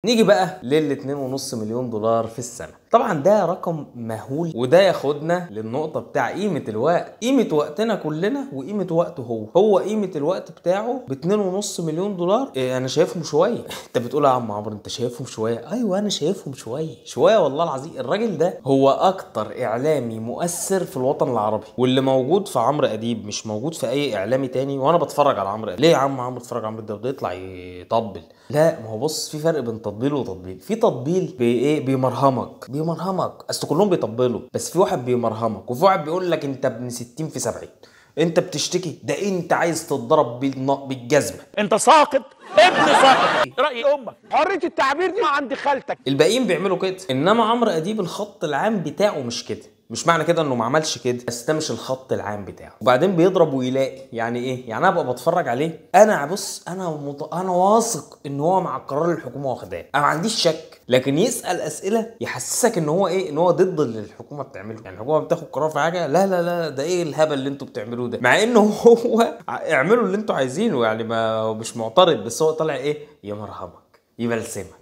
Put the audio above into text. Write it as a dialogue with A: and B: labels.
A: نيجي بقى لل 2.5 مليون دولار في السنة. طبعا ده رقم مهول، وده ياخدنا للنقطة بتاع قيمة الوقت، قيمة وقتنا كلنا وقيمة وقته هو. هو قيمة الوقت بتاعه ب 2.5 مليون دولار. إيه انا شايفهم شوية. انت بتقول يا عم عمرو انت شايفهم شوية؟ ايوه انا شايفهم شوية شوية والله العظيم. الراجل ده هو اكتر اعلامي مؤثر في الوطن العربي، واللي موجود في عمرو اديب مش موجود في اي اعلامي تاني. وانا بتفرج على عمرو، ليه يا عم عمرو بتفرج على عمرو ده يطلع يطبل؟ لا ما هو بص، في فرق بين تطبيل وتطبيل. في تطبيل بايه؟ بيمرهمك بيمرهمك، اصل كلهم بيطبلوا، بس في واحد بيمرهمك وفي واحد بيقول لك انت ابن 60 في 70، انت بتشتكي، ده انت عايز تتضرب بالجزمه،
B: انت ساقط ابن ساقط، راي امك، حرية التعبير دي عند خالتك.
A: الباقيين بيعملوا كده، انما عمرو اديب الخط العام بتاعه مش كده. مش معنى كده انه ما عملش كده، بس ده مش الخط العام بتاعه. وبعدين بيضرب ويلاقي. يعني ايه؟ يعني انا ابقى بتفرج عليه، انا بص انا واثق ان هو مع القرار اللي الحكومة واخداه، انا ما عنديش شك، لكن يسال اسئلة يحسسك ان هو ايه، ان هو ضد اللي الحكومة بتعمله. يعني الحكومة بتاخد قرار في حاجة، لا لا لا ده ايه الهبل اللي انتوا بتعملوه ده، مع انه هو اعملوا اللي انتوا عايزينه، يعني ما مش معترض، بس هو طالع ايه، يمرهمك يبلسمك.